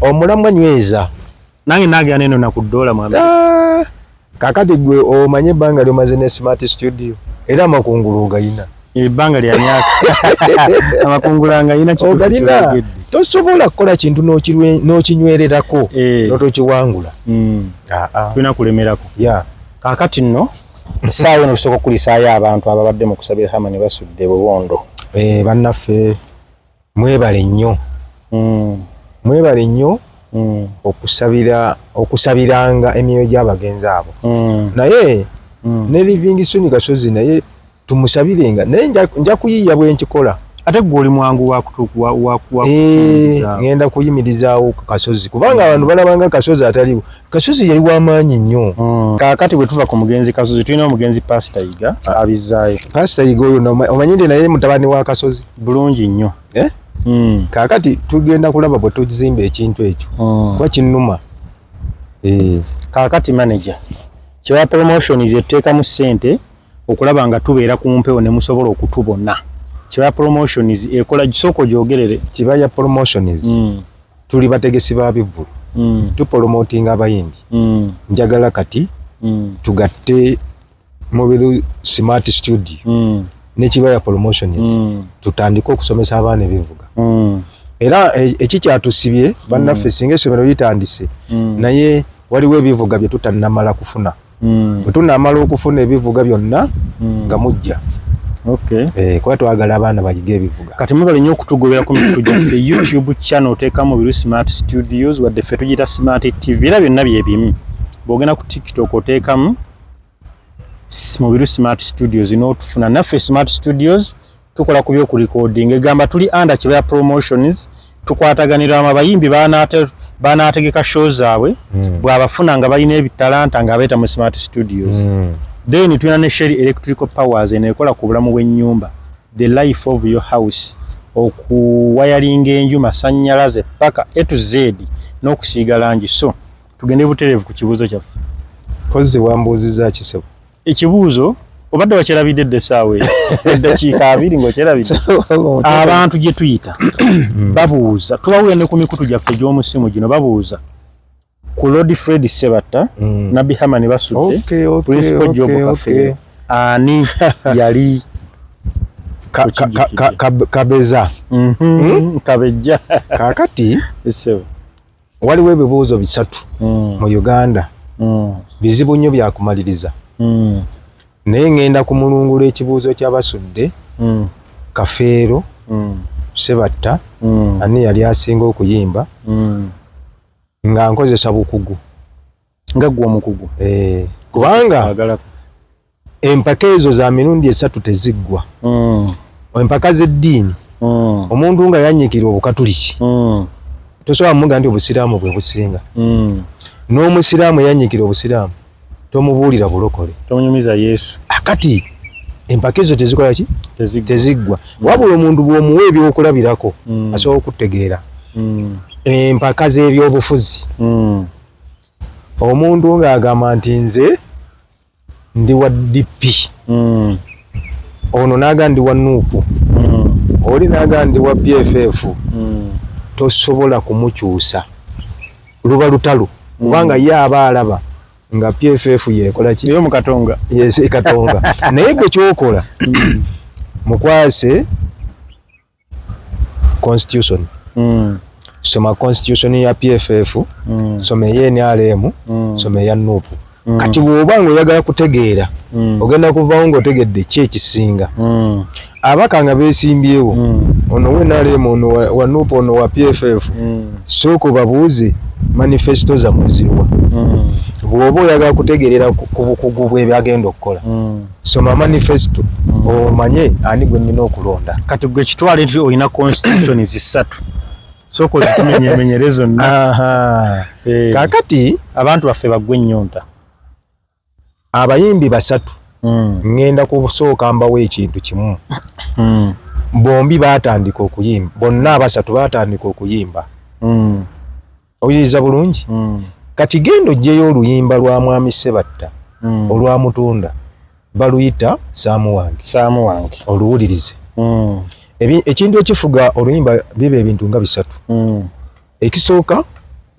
Omulamwa nyweza. Nange nagenda neno na ku dola mu America. Ah, kakati gwe omanye ebbanga lyomaze ne Smart Studio era amakungulu ogayina. Ebbanga lya myaka. Amakungulu angayina. Ogalina. Tosobola kukola kintu n'okinywererako n'otokiwangula. Ah, ah. Tulina kulemerako. Yeah. Kakati nno essaawa eno tusooka okukulisaayo abantu ababadde mu kusabira Hama ne basudde bubondo. Bannaffe mwebale nnyo. Mwebale nnyo okusabiranga emyoyo gy'abagenzi abo. Naye ne Livingstone Kasozi naye tumusabirenga, naye nja kuyiiya bwe nkikola. Ate gwe oli mwangu wa ngenda kuyimirizaawo Kasozi kubanga abantu balabanga Kasozi ataliwo. Kasozi yali w'amaanyi nnyo. Kaakati bwe tuva ku mugenzi Kasozi tulina omugenzi Pastor Yiga abizaayo. Pastor Yiga oyo omanyi nti naye mutabani wa Kasozi. Bulungi nnyo. Kaakati tugenda kulaba bwe tuzimba ekintu ekyo. Kuba kinnuma. Kaakati manager, Kibaya Promotions etuteekamu ssente okulaba nga tubeera ku mpewo ne musobola okutubona. Kibaya Promotions ekola, gisooka ogyogerere. Kibaya Promotions tuli bategesi ba bivvulu. Tupromotinga abayimbi. Njagala kati tugatte Mubiru Smart Studio ne Kibaya Promotions tutandike okusomesa abaana ebivuga. Era ekikyatusibye bannaffe singa essomero litandise naye waliwo ebivuga bye tutannamala kufuna. Bwe tunaamala okufuna ebivuga byonna nga mujja. Kuba twagala abaana bayige ebivuga. Kati mwebale nnyo okutugobera ku mikutu gyaffe. YouTube channel oteekamu Mubiru Smart Studios, wadde ffe tugiyita Smart TV, era byonna bye bimu. Bw'ogenda ku TikTok oteekamu Mubiru Smart Studios n'otufuna. Naffe Smart Studios tukola ku by'okurecording, egamba tuli under Kibaya Promotions, tukwataganira abayimbi banaategeka show zaabwe bw'abafuna nga balina ebitalanta nga abeeta mu Smart Studios. Then tulina ne Sherry Electrical Powers, eno ekola ku bulamu bw'ennyumba, the life of your house, okuwayalinga enju, masannyalaze paka A to Z n'okusiiga langi. So tugende butereevu ku kibuuzo kyaffe. Kozzi wambuuzizza ki, ssebo? Ekibuuzo obadde wakyerabidde dda essaawa eyo, eddakiika 20 ng'okyerabidde. Abantu gye tuyita babuuza, tubawulira ne ku mikutu gyaffe egy'omusimu gino, babuuza ku Lord Fred Sebatta, Nabbi Hamani Basudde, Principal Job Kafeero, ani yali Kabeza. Kabejja. Kaakati waliwo ebibuuzo bisatu mu Uganda, bizibu nnyo byakumaliriza, naye ŋŋenda kumulungula ekibuuzo ky'Abasudde, Kafeero, Sebatta, ani yali asinga okuyimba, nga nkozesa bukugu. Nga ggwe omukugu. Kubanga empaka ezo za mirundi esatu teziggwa. Empaka z'eddiini, omuntu nga yannyikira Obukatuliki tosobola mumuga nti Obusiraamu bwe businga. N'Omusiraamu yannyikira Obusiraamu tomubuulira bulokole. Tomunyumiza Yesu. Akati empaka ezo tezikola ki? Teziggwa. Wabula omuntu bw'omuwa ebyokulabirako asobola okutegeera. Empaka z'ebyobufuzi, omuntu ng'agamba nti nze ndi wa DP, ono n'aga ndi wa NUP, oli n'aga ndi wa PFF, tosobola kumukyusa, luba lutalo, kubanga ye aba alaba nga PFF yekola ki? Yo mukatonga. Yes, Katonga. Naye gwe kyokola, mukwase constitution. Soma constitution ya PFF, soma eya NRM, soma eya NUP. Kati bw'oba nga oyagala kutegeera, ogenda kuvaawo ng'otegedde ki ekisinga. Abaka nga beesimbyewo, ono wa NRM, ono wa NUP, ono wa PFF, sooka obabuuze manifesto zammwe ziruwa. Bw'oba oyagala kutegeerera ku bukugu bw'ebyagenda okukola, soma manifesto omanye ani gwe nnina okulonda. Kati gwe kitwale nti olina constitution zisatu, sooka ozitumenyemenyere zonna. Kaakati abantu baffe baggwe ennyonta. Abayimbi basatu, ŋŋenda kusooka mbawo ekintu kimu. Bombi baatandika okuyimba, bonna abasatu baatandika okuyimba. Owuliriza bulungi? Kati genda oggyeyo oluyimba lwa Mwami Sebatta olwamutunda, baluyita Saamu Wange. Saamu Wange. Oluwulirize. Ekintu ekifuga oluyimba biba ebintu nga bisatu. Ekisooka,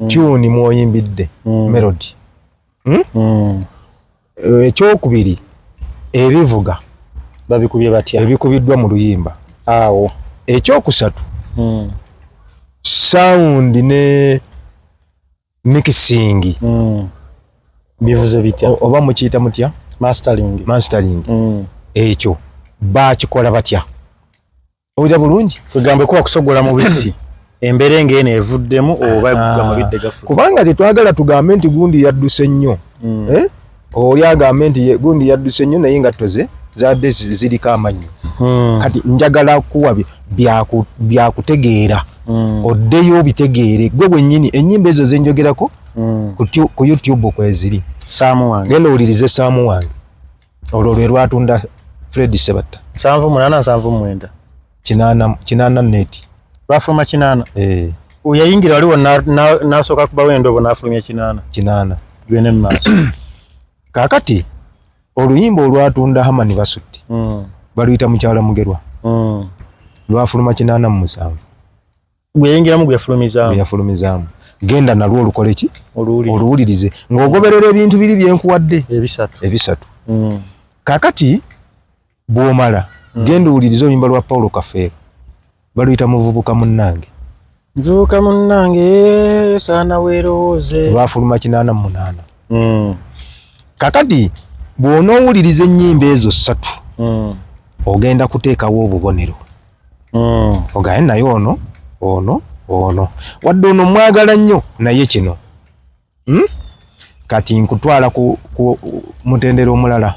Tune mwoyimbidde, melody. Ekyokubiri, ebivuga babikubye batya, ebikubiddwa mu luyimba. Awo. Ekyokusatu, sound ne mixing. Bivuze bitya? Oba mukiyita mutya? Mastering. Mastering. Ekyo bakikola batya? Owulira bulungi? Kugamba kuba kusogola mubisi, embeera ng'eno evuddemu oba gamabidde gafu. Kubanga tetwagala tugambe nti gundi yadduse nnyo. Eh? Oli agambe nti gundi yadduse nnyo, naye engatto ze zadde ziriko amannyo. Kati njagala kuwa byakutegeera, oddeyo obitegeere gwe bwennyini. Ennyimba ezo zenjogerako ku YouTube kweziri. Saamu wange. Genda owulirize Saamu wange, olwo lwe lwatunda Fred Sebatta. 78, 79. 80 neti. Lwafuluma 80? Eh. Yayingira waliwo nasooka kubawo endobo n'afulumya 80. 80. Tugende mu maaso. Kaakati oluyimba olwatunda Hamani Basutti baluyita Mukyala Mugerwa. Lwafuluma 87. Gwe yayingiramu, gwe yafulumizaamu. Gwe yafulumizaamu. Genda nalwo olukole ki? Oluwulirize. Oluwulirize ng'ogoberera ebintu biri byenkuwadde. Ebisatu. Ebisatu. Kaakati bw'omala, genda owulirize oluyimba lwa Paulo Kafeero, baluyita Muvubuka Munnange. Nvubuka munnange, saana weerowooze. Lwafuluma 88. Kakati bw'onoowuliriza ennyimba ezo ssatu, ogenda kuteekawo obubonero, ogaye naye ono ono ono, wadde ono mwagala nnyo, naye kino. Kati nkutwala ku mutendera omulala,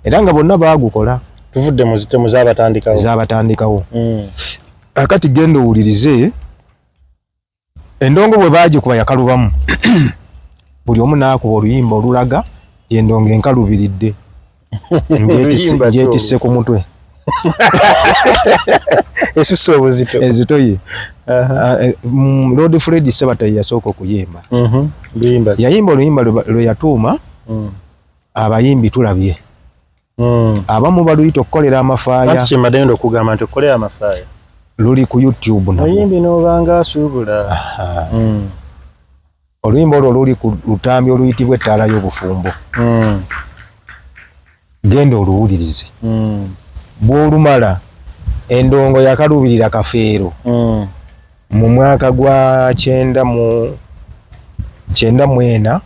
era nga bonna baagukola. Tuvudde mu zitemu zaabatandikawo. Zaabatandikawo. Akati genda owulirize endongo bwe baagikuba yakalubamu, buli omu n'akuba oluyimba olulaga endongo enkalubiridde, Oluyimba ki? ngyetisse ku mutwe. Esusse obuzito. Ezitoye. Lord Fred Sebatta ye yasooka okuyimba. Luyimba ki? Yayimba oluyimba lwe yatuuma Abayimbi Tulabye. Abamu baluyita Okukolera Amafaaya. Anti kyembadde ngenda okugamba nti okukolera amafaaya. Luli ku YouTube nalwo. Muyimbi n'obanga asuubula. Oluyimba olwo luli ku lutambi oluyitibwa Ettaala y'Obufumbo. Genda oluwulirize. Bw'olumala, endongo yakaluubirira Kafeero mu mwaka gwa 94, 94,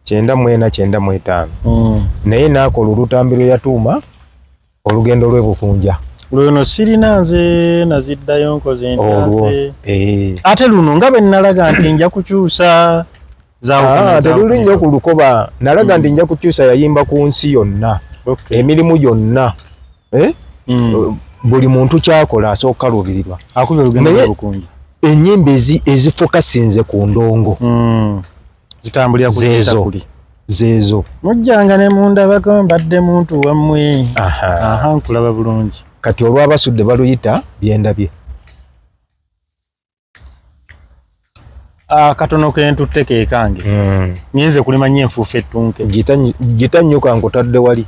95. Naye n'akola olutambi lwe yatuuma Olugendo lw'Ebukunja. Luno sirina nze naziddayo nkoze Olwo ntanze. Ate luno nga bwe nalaga nti nja kukyusa Teluli nnyo ku lukoba nalaga nti nja kukyusa, yayimba ku nsi yonna, emirimu gyonna. Eh? Buli muntu kyakola asooka kaluubirirwa. Akubye Olugendo Naye lw'Ebukunja. ennyimba ezifokasinze ku ndongo Zitambulira ku zeezo. kuli. Zeezo. Mujjanga ne mundabako mbadde muntu wammwe. Aha. Aha, nkulaba bulungi. Kati olwabasudde baluyita Byendabye. Akatono kentutte ke kange. Ngenze kulima nnyo enfuufu ettunke. Gita nnyuka nkutadde wali.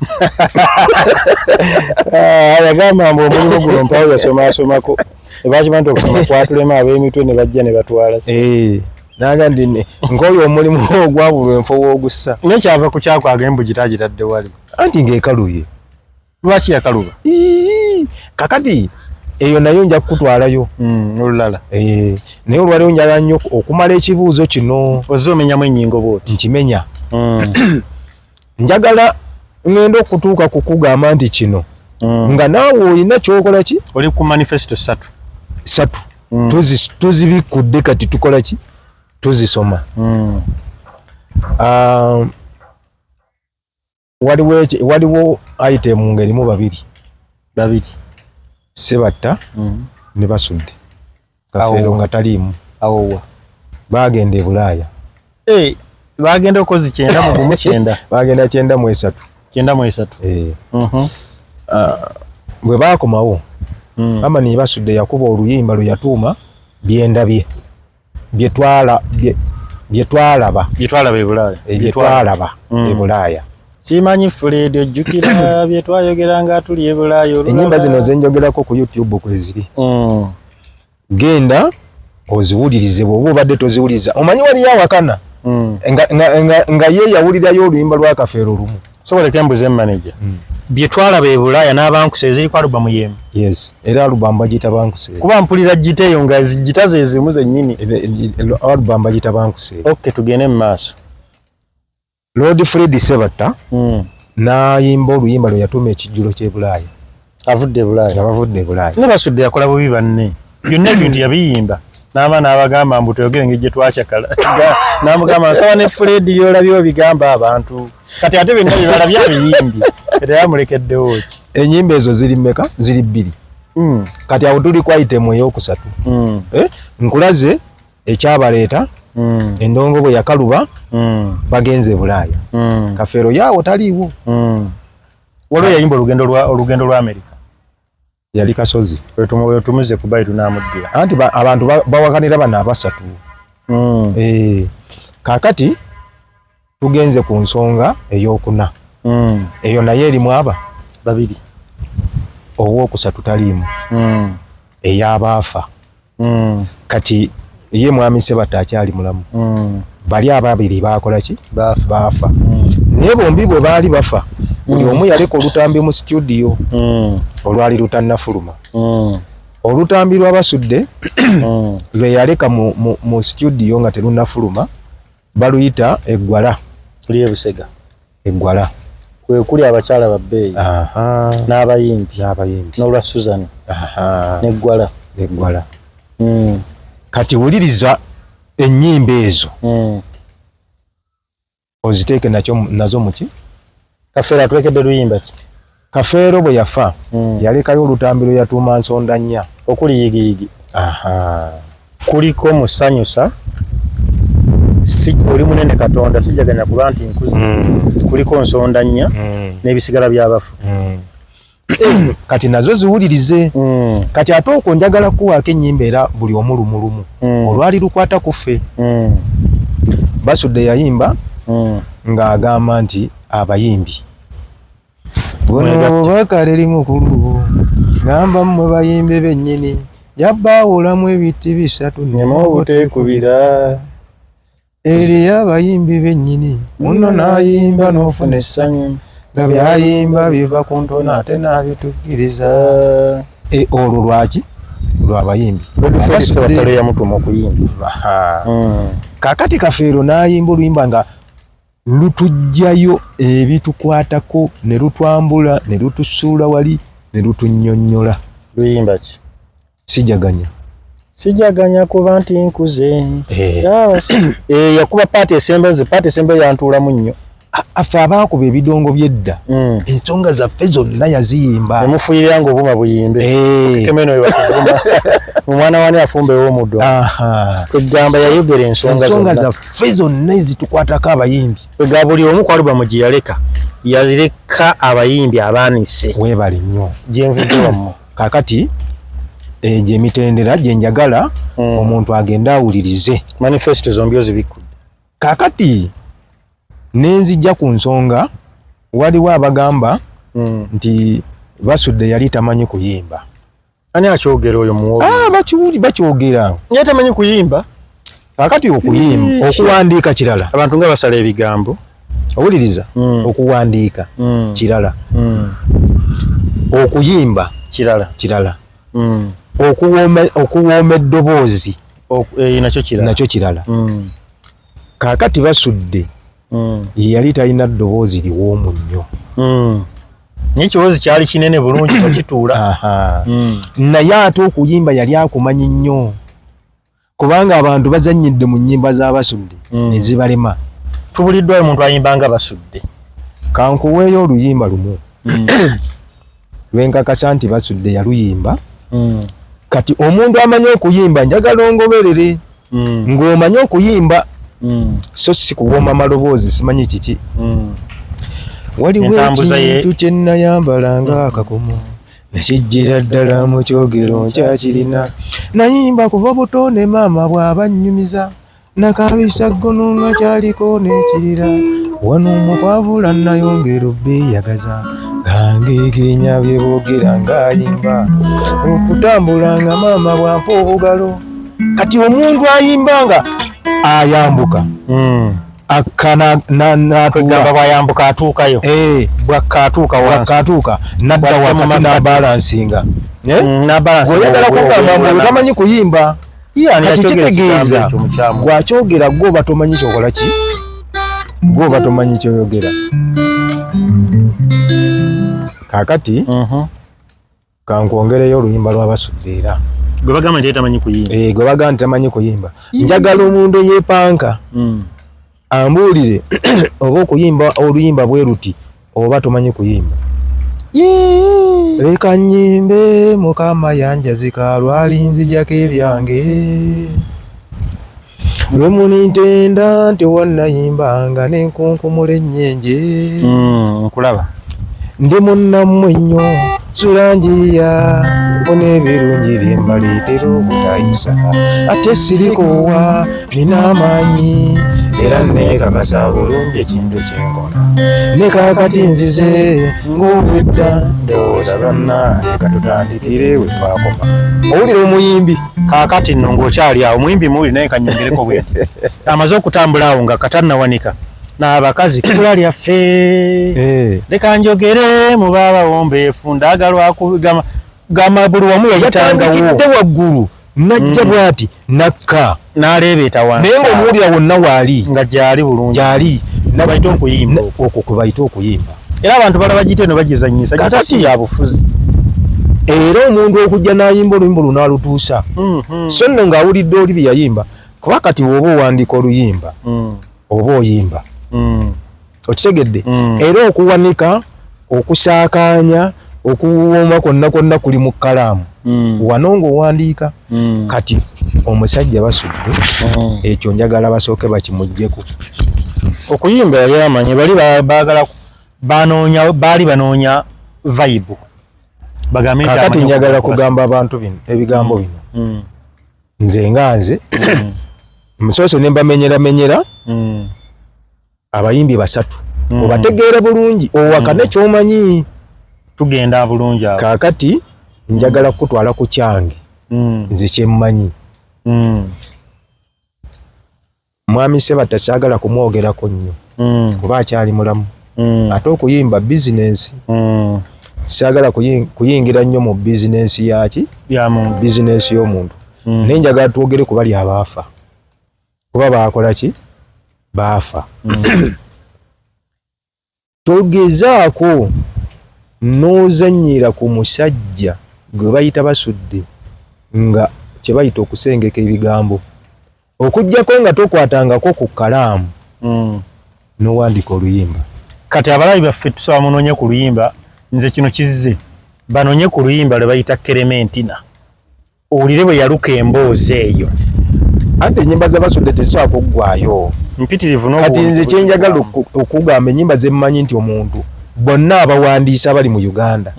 Ah, yagamba mbu omulimu guno mpawo yasomaasomako. Ebakiba nti okusoma kwatulema, ab'emitwe ne bajja ne batwala. Eh, naga ndi nkooye omulimu ogwabulwa enfo w'ogussa. Naye kyava ku kyakwaga embu gitagitadde wali. Anti ng'ekalubye. Lwaki yakaluba? Ii, kakati eyo nayo nja kukutwalayo. Olulala. Eh, naye olwaleero njagala nnyo okumala ekibuuzo kino. Ozze omenyamu ennyingo bw'oti. Nkimenya. Njagala ŋŋenda okutuuka ku kugamba nti kino nga naawe olina kyokola ki. Oli ku manifesto ssatu. Ssatu. Tuzibikudde, kati tukola ki? Tuzisoma. Ah, waliwo item ng'erimu babiri. Babiri. Sebatta ne Basudde, Kafeero Awo. nga taliimu. Awo wa? Bagenda e Bulaaya. Eh, bagenda okozi 91 9. Bagenda 93. 93. Eh. Bwe baakomawo, Amani Basudde yakuba oluyimba lwe yatuuma Byendabye, byetwalaba. Byetwalaba e Bulaaya. Byetwalaba e Bulaaya. Simanyi Fred ojjukira bye twayogera nga tuli e Bulaaya olulala. Ennyimba zino zenjogerako ku YouTube kweziri. Genda Oziwulirize bw'oba obadde toziwuliriza. Omanyi waliyo awakana nga ye yawulirayo oluyimba lwa Kafeero lumu. Soboleka embuze manager. Bye twalaba e Bulaaya n'abankuse eziriko alubamu y'emu. Yes, era alubamu bagiyita bankuse. Kuba mpulira gita eyo nga gita ze zimu zennyini. Alubamu bagiyita bankuse. Okay, tugende mu maaso. Lord Fred Sebatta n'ayimba oluyimba lwe yatuuma ekijjulo ky'e Bulaaya. Avudde e Bulaaya. Nga bavudde e Bulaaya. Ne Basudde yakola bubi banne. Byonna ebintu yabiyimba. N'aba n'abagamba mbu twogere engeri gye twakyakala. N'amugamba nsaba ne Fred by'olabye obigamba abantu. Kati ate byonna bye balabye abiyimbye. Era yamulekeddewo ki? Ennyimba ezo ziri mmeka? Ziri 2. Kati awo tuli ku item ey'okusatu. Nkulaze ekyabaleeta endongo bwe yakaluba bagenze e Bulaaya. Kafeero yaawo taliiwo. Waliwo yayimba olugendo lwa Amerika. Yali Kasozi. Wetumuze ku bayi tunaamuddira. Anti abantu bawakanira bano abasatu. Kaakati tugenze ku nsonga ey'okuna. Eyo naye erimu aba babiri. Owookusatu taliimu. Ey'abaafa. Kati ye Mwami Sebatta akyali mulamu. Bali ababiri baakola ki? Baafa. Naye bombi bwe baali bafa, buli omu yaleka olutambi mu studio olwali lutannafuluma. Olutambi lw'Abasudde lwe yaleka mu studio nga terunnafuluma baluyita Eggwala. Lye Busega. Eggwala. Kwe kuli abakyala ba bbeeyi. N'abayimbi. N'abayimbi. N'olwa Susan. N'Eggwala. N'Eggwala. Kati wuliriza ennyimba ezo. Oziteeke nazo muki? Kafeero atulekedde luyimba ki? Kafeero bwe yafa yalekayo olutambi lwe yatuuma nsonda nnya. Okuli yigiyigi. Kuliko musanyusa. Si oli munene Katonda sijaganya kuba nti nkuze. Kuliko nsonda nnya n'ebisigala by'abafu. Kati nazo ziwulirize. Kati ate okwo njagala kuwaako ennyimba era buli omu lumu lumu. Olwali lukwata ku ffe. Basudde yayimba ng'agamba nti abayimbi buno bubaka eri mukulu ngamba mmwe bayimbi bennyini yabaawulamu ebiti bisatu nneme obuteekubira. Eriyo abayimbi bennyini muno n'ayimba n'ofuna essanyu nga byayimba biva ku ntono ate n'abitukkiriza. Olwo lwaki? Lw'abayimbi. Yamutuma okuyimba. Kaakati Kafeero n'ayimba oluyimba nga lutuggyayo ebitukwatako ne lutwambula ne lutusuula wali ne lutunnyonnyola. Luyimba ki? Sijaganya. Sijaganya kuba nti nkuze. Yakuba paati esemba nze paati esemba yantuulamu nnyo. Affe abaakuba ebidongo by'edda. Ensonga zaffe zonna yaziyimba. Emufuuyirira ng'obuuma buyimbe. Kemeno we bakuvuma. Omwana wani afumba ew'omuddo. Kwegamba yayogera ensonga zonna. Ensonga zaffe zonna ezitukwatako abayimbi. Kwegamba buli omu ku alubamu gye yaleka, yaleka abayimbi abaanise. Weebale nnyo. Gye nvudde wammwe. Kaakati egyo emitendera gye njagala omuntu agende awulirize. Manifesto zombi ozibikkudde. Kaakati ne nzijja ku nsonga, waliwo abagamba nti Basudde yali tamanyi kuyimba. Ani akyogera oyo muwogo? Bakyogera. Yali tamanyi kuyimba. Kaakati okuyimba, okuwandiika kirala. Abantu nga basala ebigambo. Owuliriza? Okuwandiika kirala. Okuyimba kirala. Kirala. Okuwooma eddoboozi nakyo kirala. Nakyo kirala. Kaakati Basudde yali talina ddoboozi liwoomu nnyo. Naye ekirowoozo kyali kinene bulungi okituula. Naye ate okuyimba yali akumanyi nnyo. Kubanga abantu bazannyidde mu nnyimba za Basudde ne zibalema. Tubuliddwayo omuntu ayimba nga Basudde. Kankuweeyo oluyimba lumu. Lwe nkakasa nti Basudde yaluyimba. Kati omuntu amanyi okuyimba njagala ongoberere. Ng'omanyi okuyimba so si kuwooma maloboozi simanyi kiki. Waliwo ekintu kye nnayambala ng'akakomo nekijjira ddala mu kyogero nkyakirina. Nayimba kuva buto ne maama bw'aba nnyumiza. Nakabisa ggono nga kyaliko n'ekirira. Wano mukwavula nayongera obbeeyagaza. Gangeegenya bye boogera ng'ayimba. Okutambula nga maama bw'ampa obugalo. Kati omuntu ayimba nga ayambuka akka natuula, bwayambuka atuukayo, bwakka atuuka wansi, bwakka atuuka nadda wakati n'abalansinga. Oyagala kugamba mbu tamanyi kuyimba? Kati kitegeeza gwakyogera gwe oba tomanyi kyokola ki, gwe oba tomanyi kyoyogera. Kaakati kankwongereyo oluyimba lw'Abasudde era gwe bagamba nti tamanyi kuyimba. Gwe bagamba nti tamanyi kuyimba. Njagala omuntu eyeepanka ambuulire oba okuyimba oluyimba bwe luti oba tomanyi kuyimba. Leka nnyimbe Mukama yanjazika lwali nzijako ebyange lwe munintenda nti wannayimbanga nenkunkumula ennyenje. Nkulaba ndi munnammwe nnyo sulangiya funa ebirungi bye mbaleetera obutayisa ate sirikoowa nina amaanyi era neekakasa bulungi ekintu kyenkola ne kaakati nzize ng'obwedda ndowooza bannange katutandikire we twakoma. Owulira omuyimbi? Kaakati nno ng'okyali awo omuyimbi muwuli naye kanyongereko bwenti amaze okutambula awo nga katannawanika n'abakazi kula lyaffe leka njogere mu baabawombeefu ndagalwa gamba buli wamu yayitangawo waggulu najja bwati nakka n'aleebeeta wansi naye ng'omuwulira wonna waali nga gyali bulungi gyali bayita okuyimba okwo kwe bayita okuyimba. Era abantu balaba gita eno bagizannyisa gita si ya bufuzi. Era omuntu okujja n'ayimba oluyimba olwo n'alutuusa so nno ng'awulidde oli bye yayimba, kuba kati bw'oba owandiika oluyimba oba oyimba okitegedde. Era okuwanika, okusaakaanya, okuwuuma kwonna kwonna kuli mu kkalaamu wano ng'owandiika. Kati omusajja Basudde ekyo njagala basooke bakimuggyeko. Okuyimba yali amanyi, bali baagala banoonya, baali banoonya vibe bagambe nti kakati njagala kugamba abantu bino ebigambo bino. Nze nga nze musoose ne mbamenyeramenyera abayimbi basatu obategeere bulungi owakane kyomanyi tugenda bulungi awo. Kaakati njagala kukutwala ku kyange nze kyemmanyi. Mwami Sebatta saagala kumwogerako nnyo kuba akyali mulamu ate okuyimba bizinensi. Saagala kuyingira nnyo mu bizinensi yaki bizinensi y'omuntu naye njagala twogere ku bali abaafa kuba baakola ki, baafa. Togezaako n'ozannyira ku musajja gwe bayita Basudde nga kye bayita okusengeka ebigambo okuggyako nga tokwatangako ku kkalaamu n'owandiika oluyimba. Kati abalabi baffe tusaba munoonye ku luyimba, nze kino kizze banoonye ku luyimba lwe bayita Kerementina owulire bwe yaluka emboozi eyo. Anti ennyimba za Basudde tezisobola kuggwaayo mpitirivu. Kati nze kyenjagala okugamba ennyimba ze mmanyi nti omuntu bonna abawandiisi abali mu Uganda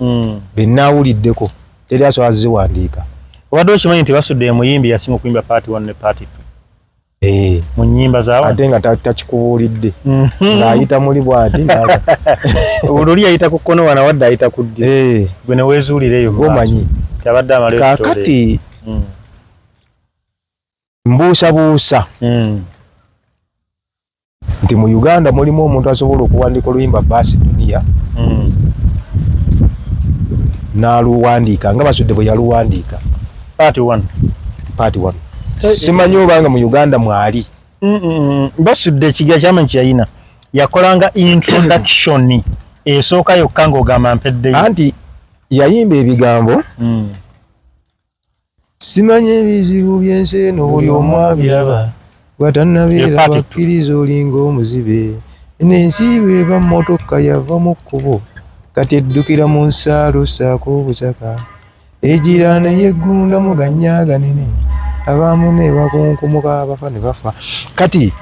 be nnaawuliddeko teri asobola ziwandiika. Obadde okimanyi nti Basudde muyimbi yasinga okuyimba part 1 ne part 2 mu nnyimba zaabwe ate nga takikubuulidde ng'ayita muli bw'ati oluli ayita ku kkono wana wadde ayita ku ddyo gwe ne weezuulira eyo omanyi abadde amala. Kaakati mbuusabuusa nti mu Uganda mulimu omuntu asobola okuwandiika oluyimba Baasi Duniya n'aluwandiika nga Basudde bwe yaluwandiika part 1. Part 1 simanyi obanga mu Uganda mwali. Basudde ekiga kyamanyi kyeyalina yakolanga introduction esooka yokka ng'ogamba mpeddeyo. Anti yayimba ebigambo simanyi ebizibu by'ensi eno buli omu abiraba gwatannabeera bakkiriza olinga omuzibe n'ensi bweba mmotoka yava mu kkubo kati eddukira mu nsaalo ssaako obusaka egira neyeggunda mu gannya ganene abamu ne bakunkumuka abafa ne bafa. Kati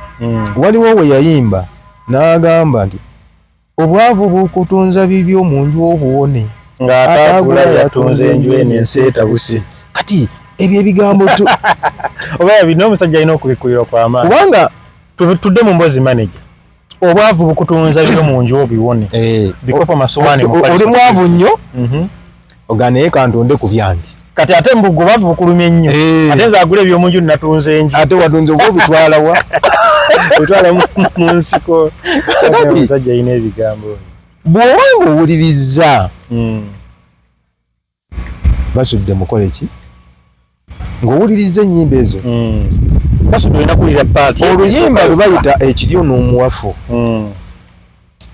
waliwo we yayimba n'agamba nti obwavu bukutunza bibyo mu nju obuwone ng'atagula yatunze enju eno ensi etabuse. Kati ebyo ebigambo oba bino omusajja alina okubikkulirwa kw'amaanyi kubanga tudde mu mbozi manager obwavu bukutunza byo mu nju obiwone bikopo masowaani oli mwavu nnyo oga naye kantonde ku byange. Kati ate mbugo bavu bukulumye nnyo. Eh. Ate nze agula ebyomunju natunze enju. Ate watunze oba obitwala wa? Obitwala mu nsiko. Omusajja alina ebigambo. Bw'oba ng'owulirizza Basudde mukole ki? Ng'owuliriza ennyimba ezo. Basudde olina kuwulira part. Oluyimba lwe bayita ekiryo n'omuwafu.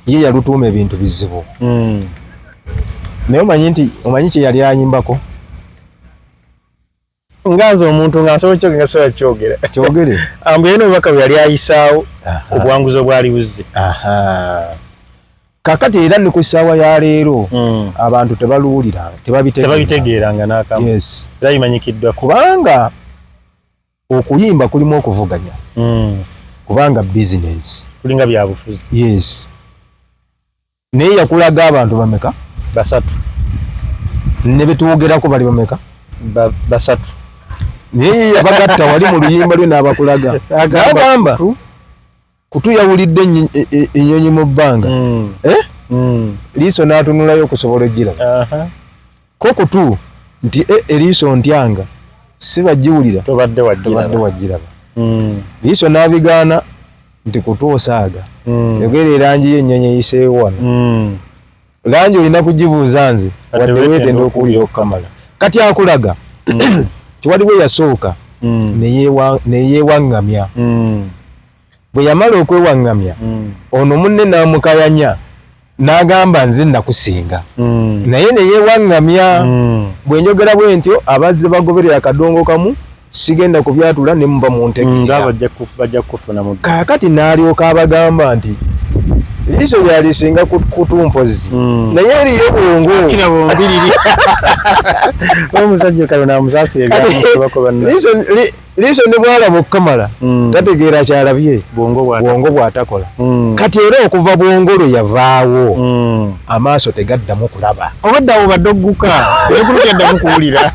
Ye yalutuuma ebintu bizibu. Naye omanyi nti omanyi kye yali ayimbako? Nga nze omuntu nga nsobola kyogera nga sobola kyogera. Kyogere. Ambu yena obubaka bwe yali ayisaawo ku buwanguzi obwali buzze. Kakati era ne ku ssaawa ya leero abantu tebaluwulira, tebabitegeeranga n'akamu. Yes. Era bimanyikiddwa. Kubanga okuyimba kulimu okuvuganya. Kubanga business. Kulinga bya bufuzi. Yes. Naye yakulaga abantu bameka? Basatu. Ne betuwogerako bali bameka? Basatu. Naye yabagatta wali mu luyimba lwe n'abakulaga. N'agamba kutuyawulidde ennyonyi mu bbanga. Liiso n'atunulayo okusobola okugiraba. Ko kutu nti eriiso ntyanga si bagiwulira tobadde wagiraba. Liiso n'abigaana nti kutu osaaga. Yogera erangi y'ennyonyi eyiseewo wano. Langi olina kugibuuza nze wadde weetenda okuwulira okukamala. Kati akulaga tiwaliwo eyasooka ne yeewaŋŋamya. Bwe yamala okwewaŋŋamya ono munne n'amukayanya n'agamba nze nakusinga. Naye ne yeewaŋŋamya. Bwe njogera bwe ntyo abazze bagoberera akadongo kamu sigenda kubyatula ne muba muntegeera. Bajja kufuna mu Kaakati n'alyoka abagamba nti liiso lyalisinga kutu mpozzi. Naye eriyo bwongo. Kira bombiriri. Omusajja kano namusaasira ebyamusobako banna. Liiso ne bw'alaba okukamala tategeera ky'alabye. Bwongo bw'atakola. Kati era okuva bwongo lwe yavaawo amaaso tegaddamu kulaba. Obadde awo badde ogguka. Ekulu teyaddamu kuwulira.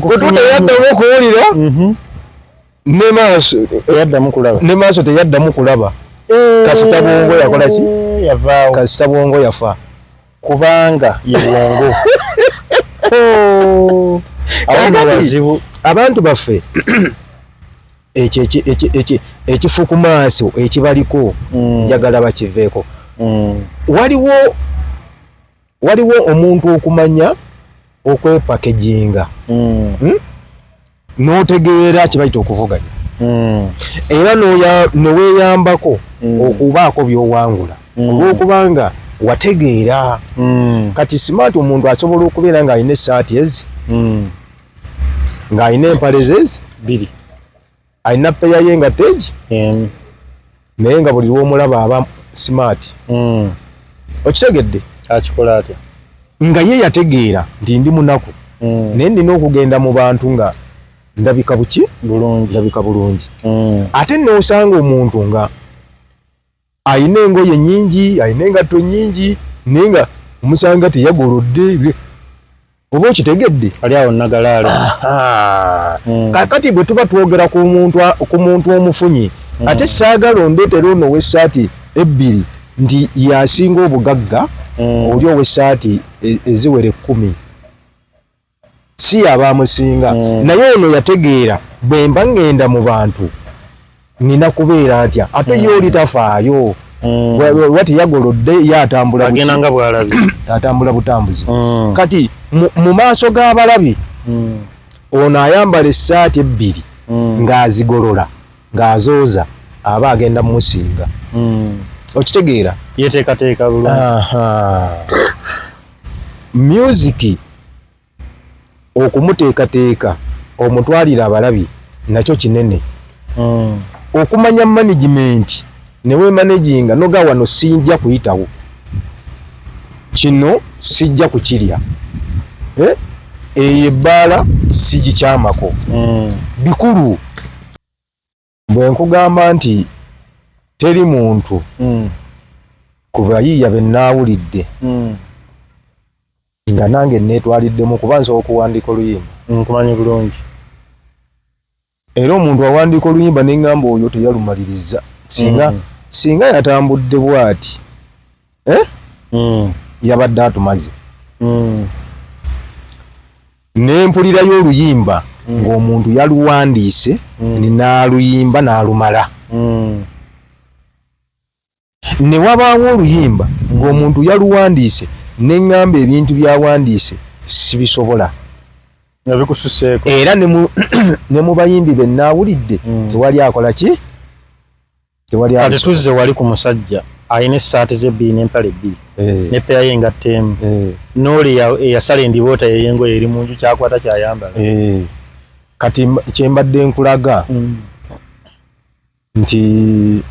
Kutu teyaddamu kuwulira. Ne maaso teyaddamu kulaba. Ne maaso teyaddamu kulaba. Kasita bwongo yakola ki? Yavaawo. Kasita bwongo yafa. Kubanga ye bwongo. Awo abantu baffe ekifu ku maaso ekibaliko njagala bakiveeko. Waliwo omuntu okumanya okwepakejinga n'otegeera kye bayita okuvuganya era ne weeyambako okubaako by'owangula olw'okubanga wategeera. Kati smart omuntu asobola okubeera ng'alina essaati ezi ng'alina empale ze ezi bbiri, alina peya ye nga teegi naye nga buli lw'omulaba aba smart. Okitegedde? Akikola atya? Nga ye yategeera nti ndi munaku naye nnina okugenda mu bantu nga ndabika buki? Bulungi. Ndabika bulungi. Ate n'osanga omuntu nga alina engoye nnyingi, alina engatto nnyingi, naye nga omusanga teyagolodde. Oba okitegedde? Ali awo nagalaalo. Kaakati bwe tuba twogera ku muntu omufunyi, ate saagala ondeetera ono ow'essaati ebbiri nti y'asinga obugagga, oli ow'essaati eziwera 10. Si y'aba amusinga. Naye ono yategeera bwe mba ŋŋenda mu bantu nnina kubeera ntya, ate ye oli tafaayo. Wati yagolodde ye atambula agenda nga bw'alabye. Atambula butambuzi. Kati mu maaso g'abalabi ono ayambala essaati ebbiri ng'azigolola ng'azooza aba agenda mumusinga. Okitegeera? Yeteekateeka bulungi. Music okumuteekateeka omutwalira abalabi nakyo kinene. Okumanya management ne weemanaginga noga wano sijja kuyitawo, kino sijja kukirya, eyo ebbaala sigikyamako. Bikulu. Bwe nkugamba nti teri muntu ku bayiiya be nnaawulidde nga nange neetwaliddemu kuba nsobola okuwandiika oluyimba. Nkumanyi bulungi. Era omuntu awandiika oluyimba ne ŋŋamba oyo teyalumaliriza. Singa yatambudde bw'ati, yabadde atumaze. Ne mpulirayo oluyimba ng'omuntu yaluwandiise n'aluyimba n'alumala. Ne wabaawo oluyimba ng'omuntu yaluwandiise ne ŋŋamba ebintu by'awandiise sibisobola. Nga bikususeeko. Era ne mu bayimbi be nnaawulidde tewali akola ki? Tewali Kati abisobola. Tuzze wali ku musajja alina essaati ze ebbiri n'empale bbiri ne peya ye engatto emu. N'oli eyasala endiboota ye ey'engoye eri mu nju, kyakwata kyayambala. Kati kye mbadde nkulaga nti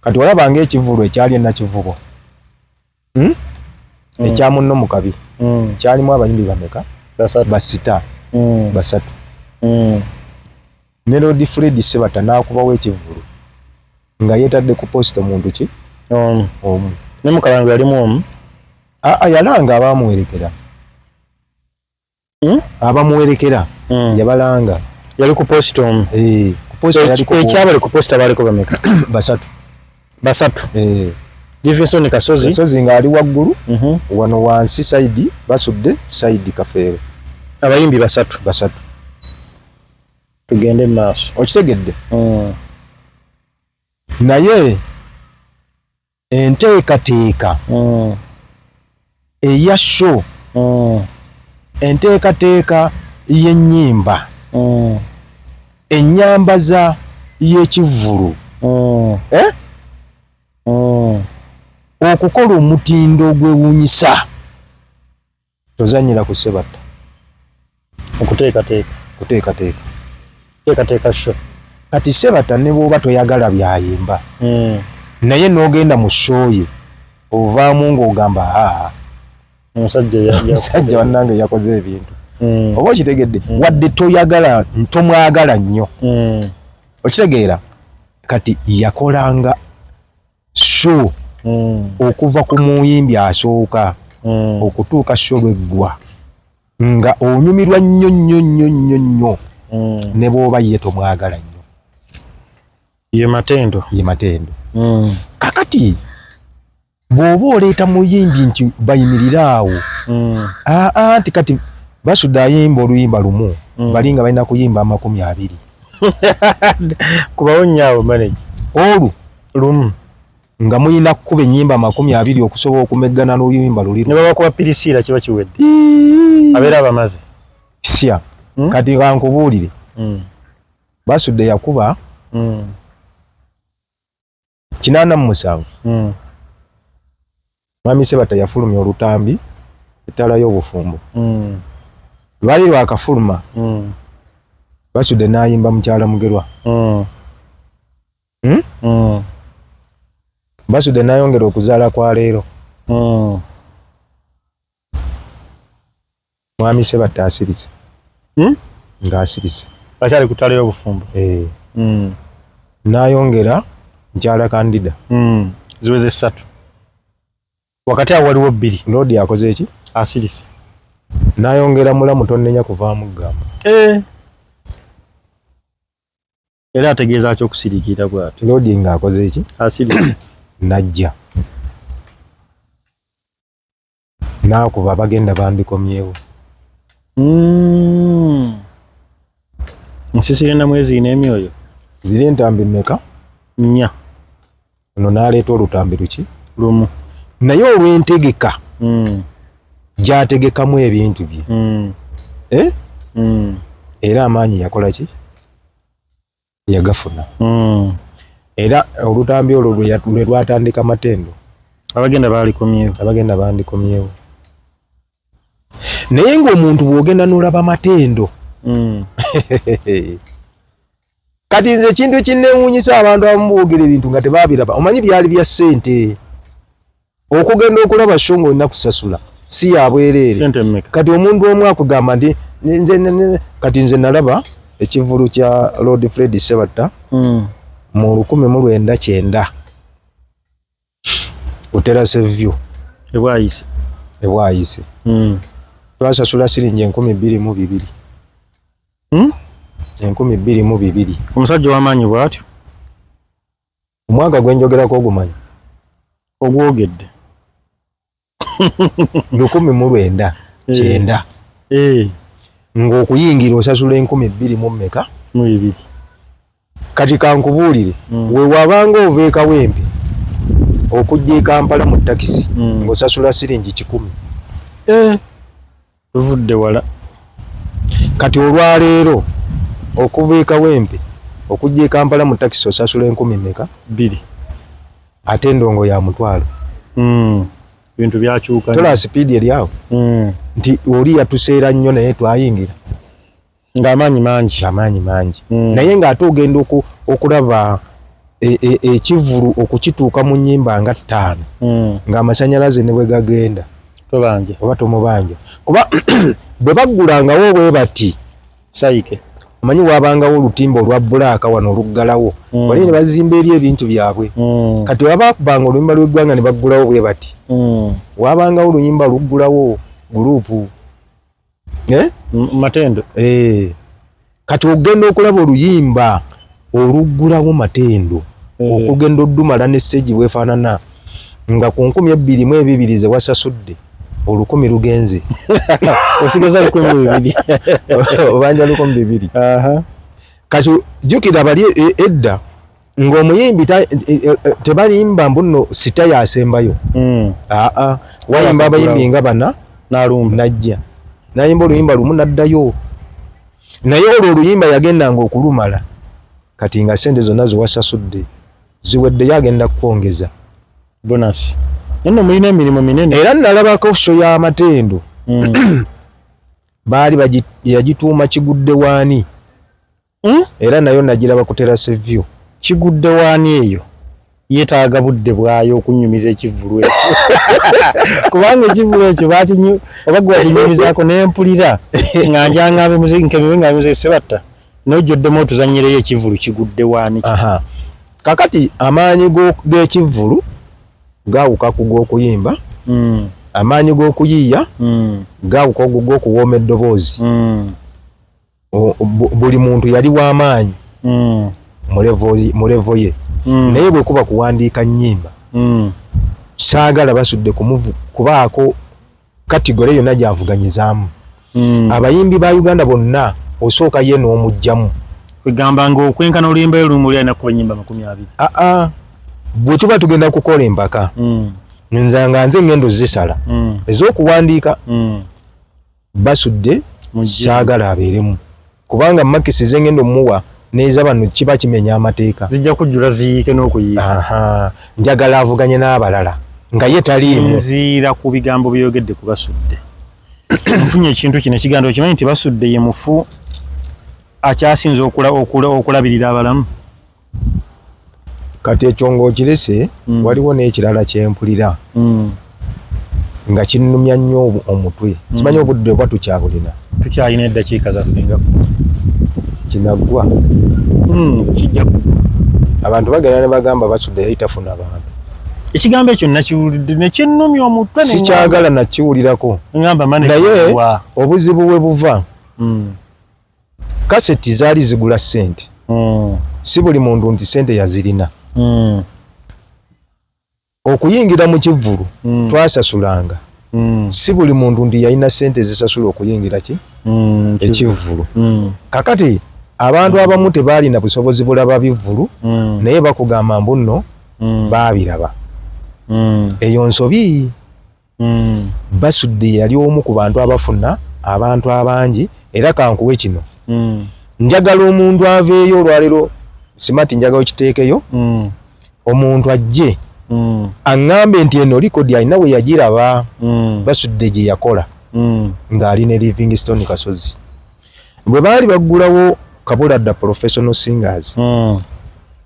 kati olaba ng'ekivvulu ekyali e Nakivubo, Ekya munno mu kabi kyalimu abayimbi bameka? Basatu. Basita basatu. Ne Lord Fred Sebatta n'akubawo ekivvulu nga yeetadde ku poster muntu ki? Omu. Omu. Ne mu kalango yalimu omu. Aa, yalanga abamuwerekera. Abamuwerekera yabalanga. Yali ku poster omu. Eh, ku poster yaliko. Ekyabali ku poster baliko bameka? Basatu. Basatu. Eh. Livingstone Kasozi. Kasozi ng'ali waggulu, wano wansi Saidi Basudde, Saidi Kafeero. Abayimbi basatu. Basatu. Tugende mu maaso. Okitegedde? Naye enteekateeka eya show, enteekateeka y'ennyimba, ennyambaza y'ekivvulu, eh? Okukola omutindo ogwewuunyisa, tozannyira ku Sebatta. Okuteekateeka. Kuteekateeka. Teekateeka show. Kati Sebatta ne bw'oba toyagala byayimba, naye n'ogenda mu show ye, ovaamu ng'ogamba, aa, omusajja omusajja bannange yakoze ebintu. Oba okitegedde? Wadde toyagala, tomwagala nnyo, okitegeera? Kati yakolanga show okuva ku muyimbi asooka okutuuka show lweggwa nga onyumirwa nnyo nnyo nnyo nnyo nnyo, ne bw'oba ye tomwagala nnyo. Ye Matendo. Ye Matendo. Kakati bw'oba oleeta muyimbi nti bayimirire awo, aa, nti kati Basudde ayimba oluyimba lumu, bali nga balina kuyimba 20. Kubawo nnyo awo, manager. Olwo lumu nga muyina kukuba ennyimba 20 okusobola okumeggana n'oluyimba luli. Ne babakuba pirisiira, kiba kiwedde, abeera abamaze. Sya. Kati kankubuulire, Basudde yakuba 87. Mwami Sebatta yafulumya olutambi Ettaala y'Obufumbo. Lwali lwakafuluma, Basudde n'ayimba Mukyala Mugerwa. Hmm? Basudde n'ayongera Okuzaala kwa Leero. Mwami Sebatta asirise. Ng'asirise. Akyali ku ttaala y'Obufumbo. Eh. N'ayongera Nkyala Kandida. Ziweze ssatu, wakati awo waliwo bbiri. Lodi akoze eki? Asirise. N'ayongera Mulamu Tonnenya Kuvaamu Ggamba. Eh. Era ategeeza ki okusiriikirira bw'atyo? Lodi ng'akoze eki? Asirise. Najja n'akuba Bagenda Bandikomyewo. Nsisira Namwezi n'Emyoyo. Ziri entambi mmeka? Nnya. Ono n'aleeta olutambi luki? Lumu. Naye olw'entegeka gy'ategekamu ebintu bye, eh? Era amaanyi yakola ki? Yagafuna. Era olutambi olwo lwe lwatandika Matendo. Abagenda Baalikomyewo. Abagenda Bandikomyewo. Naye ng'omuntu bw'ogenda n'olaba Matendo, kati nze ekintu ekinneewuunyisa, abantu abamu boogera ebintu nga tebaabiraba. Omanyi byali bya ssente, okugenda okulaba show ng'olina kusasula, si ya bwereere. Sente mmeka? Kati omuntu omu akugamba nti nze kati nze nalaba ekivvulu kya Lord Fred Sebatta mu 1990 ku Terrace View. Ebwayise. Ebwayise. Twasasula siringi 2002. 2002. Omusajja ow'amaanyi bw'atyo? Omwaka gwe njogerako ogumanyi? Ogwogedde. 1990. Ng'okuyingira osasula 2000 mu mmeka? Mu bibiri. Kati kankubuulire, we wabanga ova e Kawempe okujja e Kampala mu takisi, ng'osasula siringi 100. Tuvudde wala. Kati olwaleero okuva e Kawempe okujja e Kampala mu takisi osasula enkumi mmeka? Bbiri. Ate endongo ya 500. Bintu byakyuka. Tola sipiidi eri awo, nti oli yatuseera nnyo naye twayingira. Ng'amaanyi mangi. Amaanyi mangi. Naye ng'ate ogenda okulaba ekivvulu okukituuka mu nnyimba nga 5, ng'amasanyalaze ne bwe gagenda tobanja. Oba tomubanja, kuba bwe baggulangawo bwe bati sayike, omanyi wabangawo olutimba olwa black wano oluggalawo, wali ne bazimba eri ebintu byabwe. Kati wabakubanga oluyimba lw'eggwanga ne baggulawo bwe bati, wabangawo oluyimba luggulawo group, eh? Matendo. Eh. Kati ogenda okulaba oluyimba oluggulawo Matendo, okugenda oddumala ne stage bwefaanana, nga ku 2020 ze wasasudde, 1000 lugenze. Osigaza 2000. Obanja 2000. Kati jjukira bali edda ng'omuyimbi tebalimba mbu nno sita yasembayo. Aa, wayimba abayimbi nga bana n'alumba najja nayimba oluyimba lumu naddayo, naye olwo oluyimba yagendanga okulumala kati nga sente zonna zewasasudde ziweddeyo, agenda kukwongeza bonus. Nno mulina emirimu minene. Era nalabako show y'Amatendo, baali yagituuma Kigudde Waani. Era nayo nagiraba ku Terrace View. Kigudde Waani eyo yeetaaga budde bwayo okunyumiza ekivvulu ekyo, kubanga ekivvulu ekyo bakinyu oba gwe wakinyumizaako nempulira nga njangambe nkebebe nga muziki Sebatta nojjoddemu otuzannyireyo ekivvulu Kigudde Waani. Aha. Kakati amaanyi g'ekivvulu gaawuka ku g'okuyimba, amaanyi g'okuyiiya gaawuka ku g'okuwooma eddoboozi. Buli muntu yali w'amaanyi mu level ye, naye bwe kuba kuwandiika nnyimba, saagala Basudde kubaako category yonna gy'avuganyizaamu. Abayimbi ba Uganda bonna osooka ye n'omuggyamu. Kwegamba nga okwenkana oluyimba lwe lumu oli alina kuba ennyimba 20. Aa, bwe tuba tugenda kukola empaka, nze nga nze ngendo zisala ez'okuwandiika, Basudde Mujje. Saagala abeeremu, kubanga marks zengenda omuwa n'eza bano kiba kimenya amateeka. Zijja kujjula ziyiike n'okuyiika. Aha, njagala avuganye n'abalala nga ye taliimu. Sinziira ku bigambo byogedde ku Basudde, nfunye ekintu kino ekigambo. Okimanyi nti Basudde ye mufu akyasinze okulabirira abalamu? Kati ekyo ng'okirese, waliwo n'ekirala kyempulira nga kinnumya nnyo omutwe. Simanyi obudde oba tukyabulina. Tukyalina eddakiika zaffe nga Kinaggwa. Kijja kuggwa. Abantu bagenda ne bagamba Basudde yali tafuna bantu. Ekigambo ekyo nakiwulidde nekinnumya omutwe. Sikyagala nakiwulirako. Ngamba mane. Naye obuzibu we buva, kaseti zaali zigula ssente, si buli muntu nti ssente yazirina. Okuyingira mu kivvulu twasasulanga, si buli muntu nti yalina ssente zisasula okuyingira ki ekivvulu. Kakati abantu abamu tebaalina busobozi bulaba bivvulu, naye bakugamba mbu nno baabiraba. Eyo nsobi. Basudde yali omu ku bantu abafuna abantu abangi, era kankuwe kino. Njagala omuntu aveeyo olwaleero, Simati, njagala okiteekeyo, omuntu ajje aŋŋambe nti eno record alina we yagiraba, Basudde gye yakola ng'ali ne Livingstone Kasozi bwe baali baggulawo Kabuladda Professional Singers.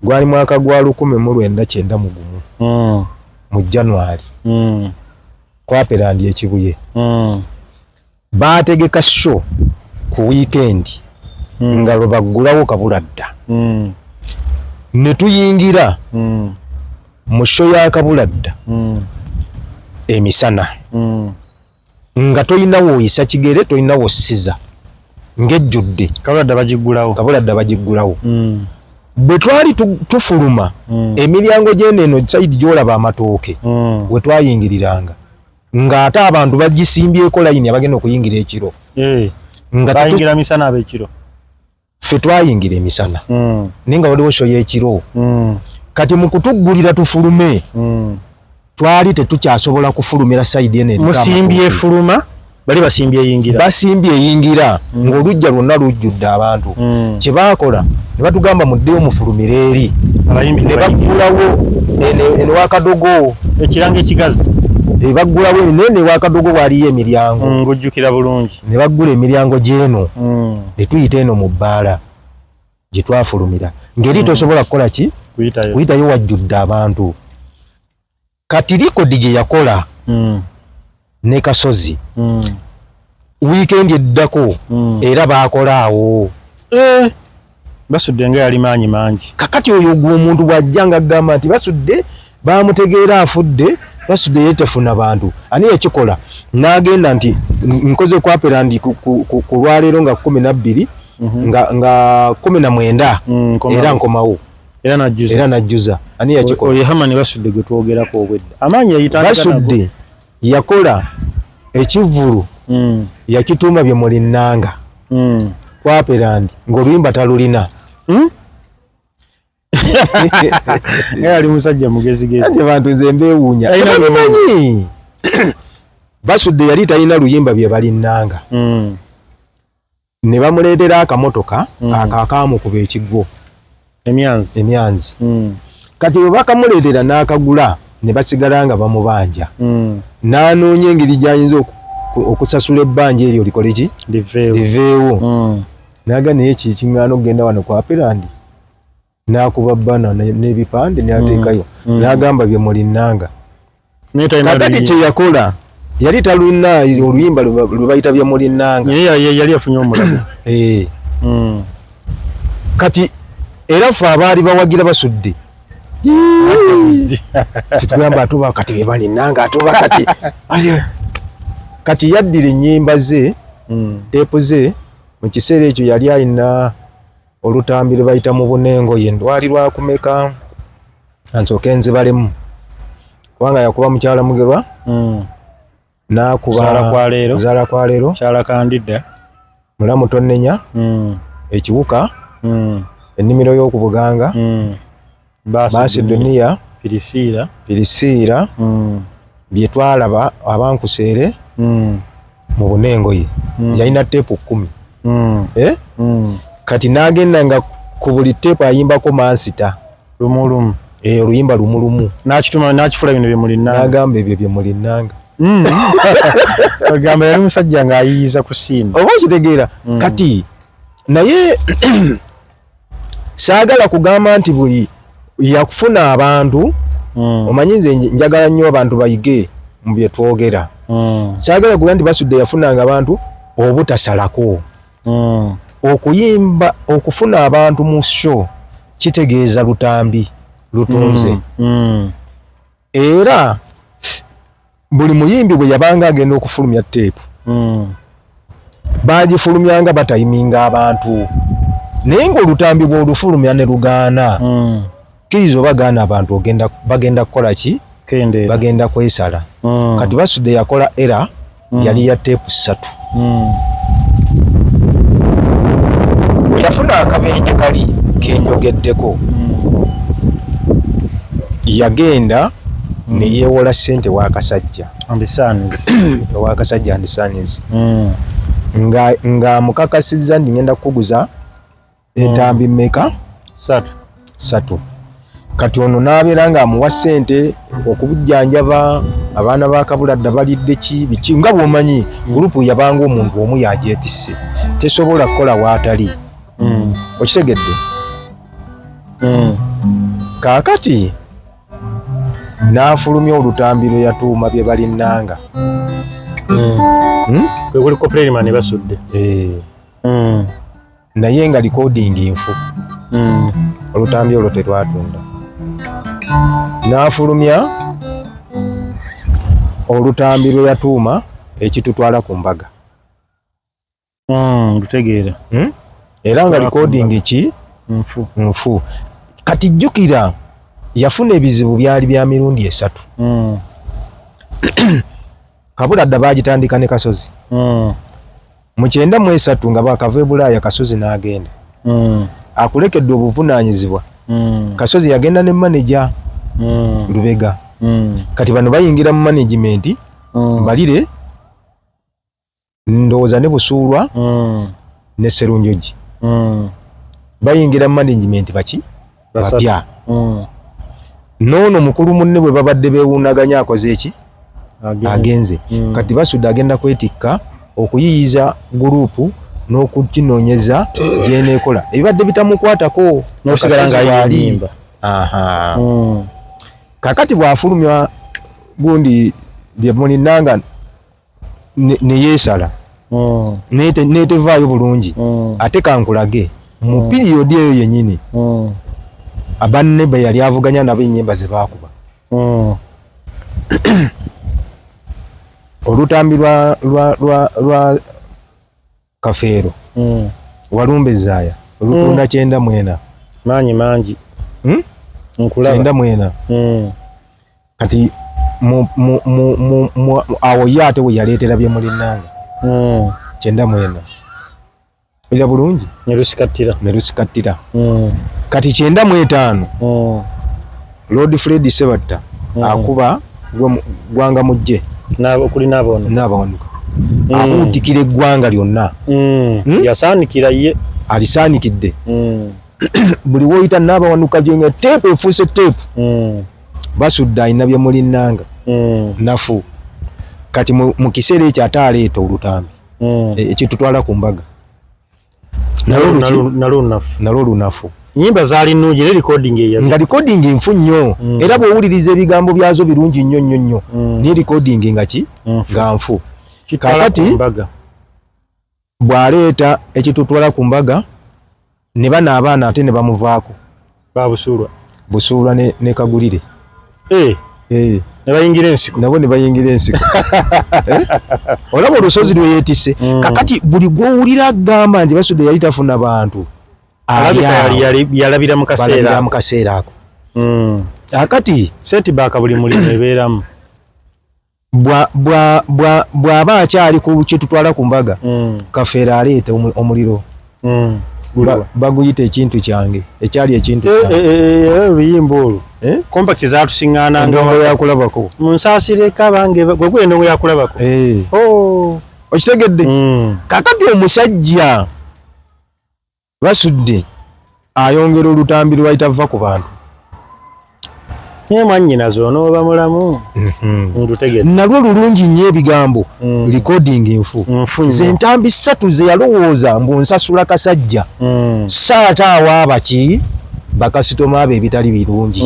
Gwali mwaka gwa 1991 mu January, kwaperandi ekibuye. Baategeka show ku weekend nga lwe baggulawo Kabuladda, ne tuyingira mu show ya Kabuladda emisana, nga tolina woyisa kigere, tolina wosiza, ng'ejjudde. Kabuladda bagiggulawo. Kabuladda bagiggulawo. Bwe twali tufuluma, emiryango gyeno eno side gy'olaba amatooke, we twayingiriranga, ng'ate abantu bagisimbyeko layini abagenda okuyingira ekiro. Nga Bayingira misana ab'ekiro. Ffe twayingira emisana, naye nga waliwo show y'ekiro. Kati mu kutuggulira tufulume, twali tetukyasobola kufulumira side eno eriko Musimbye amatooke. Efuluma, bali basimbye eyingira. Basimbye eyingira, ng'oluggya lwonna lujjudde abantu. Kye baakola ne batugamba, "Muddeyo mufulumire eri." Abayimbi Ne ne bayingira. baggulawo eno ewakadogo. Ekirango ekigazi. E, baggulawo eno, naye newakadogo waaliyo emiryango. Ngujjukira bulungi. Ne baggula emiryango gy'eno, ne tuyita eno mu bbaala gye twafulumira, ng'eri tosobola kukola ki? Kuyitayo. Kuyitayo, wajjudde abantu. Kati record gye yakola ne Kasozi, wiikendi eddako era baakola awo. Eh, Basudde nga yali maanyi mangi. Kakati oyo gwe omuntu bw'ajja nga agamba nti Basudde bamutegeera afudde, Basudde ye tefuna bantu, ani yakikola? N'agenda nti nkoze kwaperandi ku lwaleero nga 12, nga 19, Nkomawo. Era nkomawo. Era najjuza. Era najjuza. Ani yakikola? Oyo Hamani Basudde gwe twogerako obwedda, amaanyi yayitandika nago. Basudde yakola ekivvulu, yakituuma bye mulinnanga, kwaperandi ng'oluyimba talulina. Nga yali musajja mugezigezi. Ate bantu nze mbeewuunya. Talina. Tebabimanyi. Basudde yali talina luyimba bye balinnanga, ne bamuleetera akamotoka ako akaamukuba ekigwo. Emyanzi. Emyanzi. Kati bwe bakamuleetera n'akagula, ne basigala nga bamubanja, n'anoonya engeri gy'ayinza okusasula ebbanja eryo likole ki? Liveewo. Liveewo. Naga naye kikiŋŋaana okugenda wano ku Apirandi, n'akuba banner n'ebipande n'ateekayo, n'agamba bye mulinnanga. Naye talina Kakati luyimba. kye yakola, yali talulina oluyimba lwe bayita bye mulinnanga. Naye yali afunye omulabe. Eh. Kati era ffe abaali bawagira Basudde kitugamba atuba kati bye balinnanga, atuba kati. Kati yaddira ennyimba ze, teepu ze. Mu kiseera ekyo yali alina olutambi lwe bayita mu bunengoye, ndwali lwakumeka, ansooke nzibalemu, kubanga yakuba mukyala Mugerwa, n'akuba Kuzaala kwa leero. Kuzaala kwa leero. Kyala kandidda. Mulamu tonnenya, ekiwuka, ennimiro y'okubuganga, baasi duniya, Pirisiira. Pirisiira, bye twalaba, abankuseere, mu bunengoye. Yalina teepu 10. Eh? Kati n'agenda nga ku buli teepu ayimbako mansita. Lumu lumu. Eh, oluyimba lumu lumu. Nakituma nakifula bino byemulinanga. N'agamba ebyo bye mulinnanga. Ogamba yali musajja ng'ayiyiza kusiima. Oba okitegeera? Kati naye saagala kugamba nti buli yakufuna abantu. Omanyi nze njagala nnyo abantu bayige mu bye twogera. Saagala kugamba nti Basudde yafunanga abantu obutasalako. Okuyimba, okufuna abantu mu show kitegeeza lutambi lutunze. Era buli muyimbi bwe yabanga agenda okufulumya teepu, bagifulumyanga batayiminga abantu, naye ng'olutambi bw'olufulumya ne lugaana, kkiriza oba gaana, abantu ogenda bagenda kukola ki? Kendeera. Bagenda kwesala. Kati Basudde yakola era yali ya teepu 3. Bwe yafuna akabenje kali kenjogeddeko, yagenda ne yeewola ssente wakasajja. And Sons. Owakasajja and Sons, nga ng'amukakasizza nti ngenda kukuguza entambi mmeka? 3. 3. Kati ono n'abeera ng'amuwa ssente okubujjanjaba abaana ba Kabuladda balidde ki biki, nga bw'omanyi group yabanga omuntu omu yagyetisse, tesobola kukola waatali. Okitegedde? Kaakati n'afulumya olutambi lwe yatuuma bye balinnanga. Hmm? Kwe kuli Coplainman Basudde. Eh, naye nga recording nfu. Olutambi olwo tetwatunda. N'afulumya olutambi lwe yatuuma ekitutwala ku mbaga. Lutegeera. Hmm? Era nga Tutwala ku recording mbaga. ki? Nfu. Nfu. Kati jjukira yafuna ebizibu byali bya mirundi 3. Kabuladda bagitandika ne Kasozi. Mu 93 nga bakava e Bulaaya, Kasozi n'agenda. Akulekedde obuvunaanyizibwa. Kasozi yagenda ne manager Lubega. Kati bano bayingira mu management, Mbalire ndowooza ne Busuulwa ne Serunjogi. Bayingira mu management baki bapya. Noono mukulu munne bwe babadde beewuunaganya akoze eki? Agenze. Kati Basudde agenda kwetikka okuyiyiza gurupu n'okukinoonyeza gyeneekola ebibadde bitamukwatako n'osigala nga ayimba. Aha. Kakati bw'afulumya gundi bye mulinanga ne yeesala netevaayo bulungi. Ate kankulage mu piriyodi eyo yennyini abanne be yali avuganya nabo ennyimba ze baakuba. Olutambi lwa Kafeero Walumbe Zaaya olutunda 94. Maanyi mangi. Hmm? Nkulaba. 94. Kati awo ye ate we yaleetera bye mulinnanga 94 era bulungi ne lusikattira. Ne lusikattira. Kati 95 Lord Fred Sebatta akuba Gwanga Mujje okuli n'abawanuka. N'abawanuka. Abuutikira eggwanga lyonna. Hmm? Yasaanikira ye. Alisaanikidde. Buli woyita n'abawanuka gyenga teepu efuuse teepu. Basudde alina bye mulinnanga. Nafu. Kati mu kiseera ekyo ate aleeta olutambi. Ekitutwala ku mbaga. Nalwo lunafu. Nalwo lunafu. Nyimba zaali nnungi era recording eyazi. Nga recording nfu nnyo. Era bw'owuliriza ebigambo byazo birungi nnyo nnyo nnyo. Naye recording nga ki? Nga nfu. Kakati bw'aleeta ekitutwala ku mbaga ne bano abaana ate ne bamuvaako. Ba Busuulwa. Busuulwa ne Kagulire. Ne bayingira ensiko. Nabo ne bayingira ensiko. Olaba olusozi lwe yeetisse. Kakati buli gw'owulira agamba nti Basudde yali tafuna bantu. Yalabira mu kaseera. Mu kaseera ako. Akati setback buli mulimu ebeeramu. Bw'aba akyali ku kitutwala ku mbaga, Kafeero aleeta omuliro. Baguyita ekintu kyange, ekyali ekintu kyange. Oluyimba olwo. Compact zaatusiŋŋaananga. Endongo yakulabako. Munsaasireko abange, gwe gwe endongo yakulabako. Okitegedde? Kakati omusajja Basudde ayongera olutambi lwayita vva ku bantu. Naye mwannyinaze onooba mulamu. Ntutegedde. Nalwo lulungi nnyo ebigambo. Recording nfu. Nfu nnyo. Ze ntambi ssatu ze yalowooza mbu nsasula kasajja. Saata awaaba ki bakasitoma abo ebitali birungi.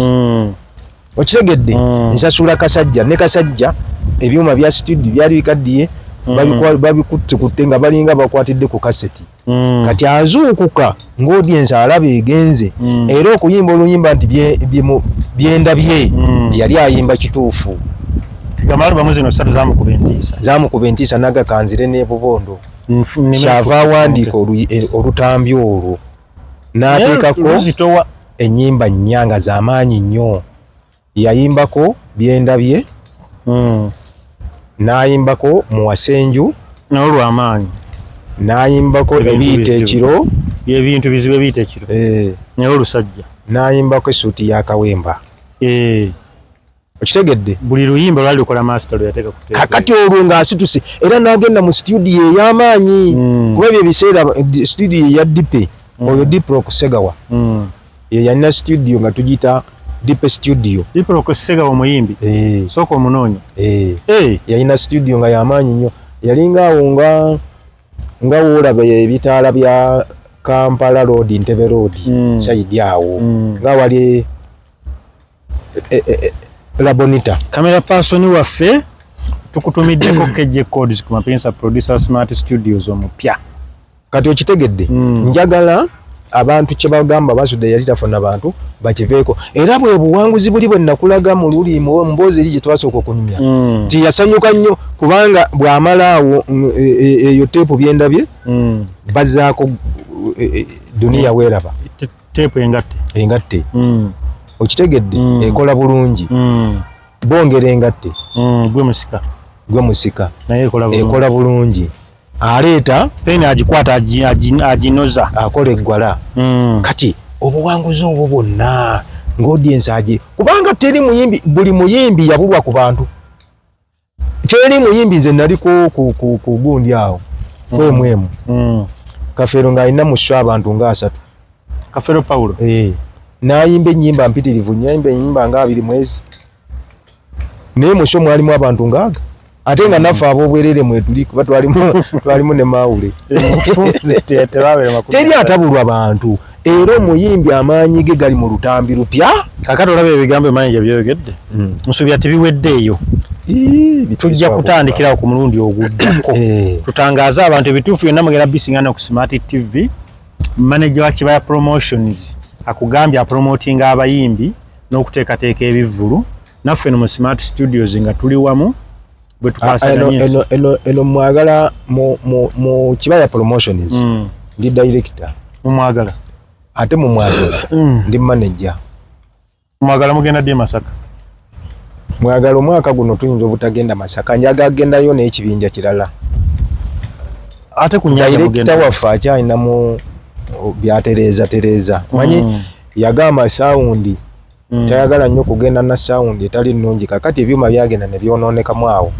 Okitegedde? Nsasula kasajja ne kasajja ebyuma bya studio byali bikaddiye, babikuttekutte nga balinga bakwatidde ku kaseti. Kati azuukuka ng'audience alaba egenze. Era okuyimba oluyimba nti byendabye yali ayimba kituufu. Tugamba albamu zino ssatu zamukuba entiisa. Zamukuba entiisa nagakanzire n'ebubondo. Kyava awandiika olutambi olwo n'ateekako ennyimba nnya nga z'amaanyi nnyo. Yayimbako byendabye, n'ayimbako Muwasenju nalwo lw'amaanyi, n'ayimbako ebiyita ekiro, ebintu bizibu ebiyita ekiro, naye olusajja, n'ayimbako essuuti ya Kawemba. Okitegedde? Buli luyimba lwali lukola master lwe yateeka ku teebe. Kakati olwo ng'asituse era n'agenda mu studio ey'amaanyi. Kuba ebyo ebiseera studio eya Dipe, oyo Diprock Segawa. Ye yalina studio nga tugiyita Dipe Studio. Diprock Segawa omuyimbi? Sooka omunoonya. Yalina studio nga y'amaanyi nnyo. Yalinga awo nga woolaba ebitaala bya Kampala Road, Entebbe Road, side awo. Nga wali Labonita. Camera person waffe tukutumiddeko KJ Codes ku Mapensa Producer Smart Studios omupya. Kati okitegedde? Njagala abantu kye bagamba Basudde yali tafuna bantu bakiveeko. Era bwe buwanguzi buli bwe nakulaga mu luli mu mboozi eri gye twasooka okunyumya. Nti yasanyuka nnyo kubanga bw'amala awo, eyo teepu byendabye, bazzaako, Dunia Weeraba. Teepu engatte. Engatte. Okitegedde? Ekola bulungi. Bongera engatte. Gwe musika. Gwe musika. Naye ekola bulungi. Ekola bulungi. Aleeta peni agikwata aginoza akola eggwala. Kati obuwanguzi obwo bwonna ng'audience agi, kubanga teri muyimbi, buli muyimbi yabulwa ku bantu, teri muyimbi. Nze nali ku gundi awo kwemwemu. Kafeero ng'alina mu show abantu nga 30. Kafeero Paulo. Eh, n'ayimba ennyimba mpitirivu nnyo, ayimba ennyimba nga 20 mwezi, naye mu show mwalimu abantu ngaaga, ate nga naffe ab'obwerere mwetuli, kuba twalimu ne Mawule. Teri atabulwa bantu, era omuyimbi amaanyi ge gali mu lutambi lupya. Kakati olaba ebigambo manager byeyogedde, nsuubira tebiweddeeyo. Tujja kutandikirawo ku mulundi oguddako. Tutangaaze abantu ebituufu byonna. Mugenda bisingana ku Smart TV. Manager wa Kibaya Promotions akugambye apromotinga abayimbi n'okuteekateeka ebivvulu. Naffe no mu Smart Studios nga tuli wamu bwe tukwasaganya. Eno mwagala mu Kibaya Promotions, ndi director. Mumwagala. Ate mumwagala ndi manager. Mwagala mugenda ddi e Masaka? Mwagala omwaka guno tuyinza obutagenda Masaka, njaga agendayo n'ekibinja kirala. Ate ku nyanja Director mugenda? waffe akyalinamu byatereeza tereeza, manyi yagamba sound tayagala nnyo kugenda na sound etali nnungi. Kakati ebyuma byagenda ne byonoonekamu awo,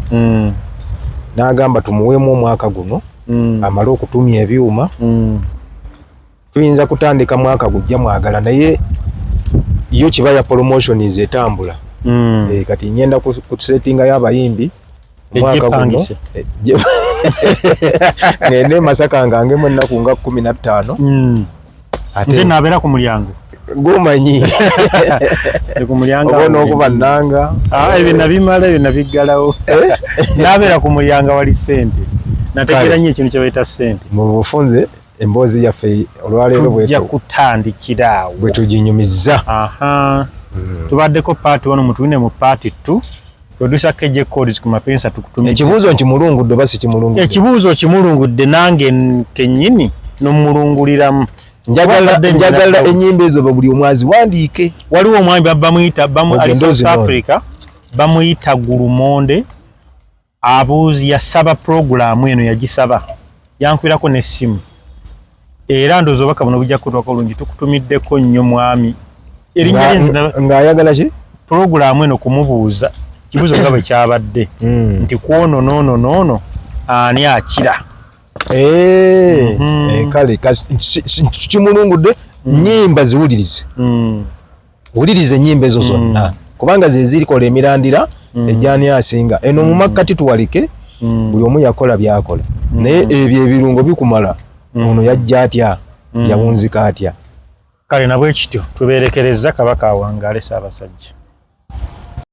n'agamba tumuweemu omwaka guno amale okutumya ebyuma. Tuyinza kutandika mwaka gujja mwagala, naye yo Kibaya Promotions etambula. Kati ngenda kusetingayo abayimbi omwaka guno. Ejjepangise. Ngende e Masaka nga ngemu ennaku nga 15. Ate Nze nabeera ku mulyango. Gomanyi. Ndi ku mulyango. Oba Awo. onookuba nnanga. Ah, ebyo nabimala, ebyo nabiggalawo. Nabeera ku mulyango wali ssente, nategeera Kale. nnyo ekintu kye bayita ssente. Mu bufunze emboozi yaffe olwaleero Tujja kutandikira awo bwe tuginyumiza. Aha, tubaddeko part 1, mutulinde mu part 2. Producer KJ Codes ku mapensa tukutumidde. Ekibuuzo nkimulungudde oba si kimulungudde? Ekibuuzo kimulungudde, nange kennyini nomulunguliramu. Njagala Obadde njagala nina ennyimba ezo buli omwazi wandiike. Waliwo omwami bamuyita ali Ogende South ozinone. Africa, bamuyita Gulumonde abuuzi, yasaba purogulaamu eno, yagisaba, yankubirako n'essimu, era ndowooza obubaka buno bujja kutuwako bulungi. Tukutumiddeko nnyo mwami, erinnya lye Ng'ayagala ki? Purogulaamu eno kumubuuza kibuuzo nga bwe kyabadde nti kwono noono noono ani akira. Kale kimulungudde, nyimba ziwulirize. Wulirize ennyimba ezo zonna, kubanga ze zirikola emirandira ejani asinga eno mu makkati. Tuwalike buli omu yakola byakola, naye ebyo ebirungo bikumala. Ono yajja atya? Yawunzika atya? Kale nabwe kityo tubeerekereza. Kabaka awangaale, Ssaabasajja.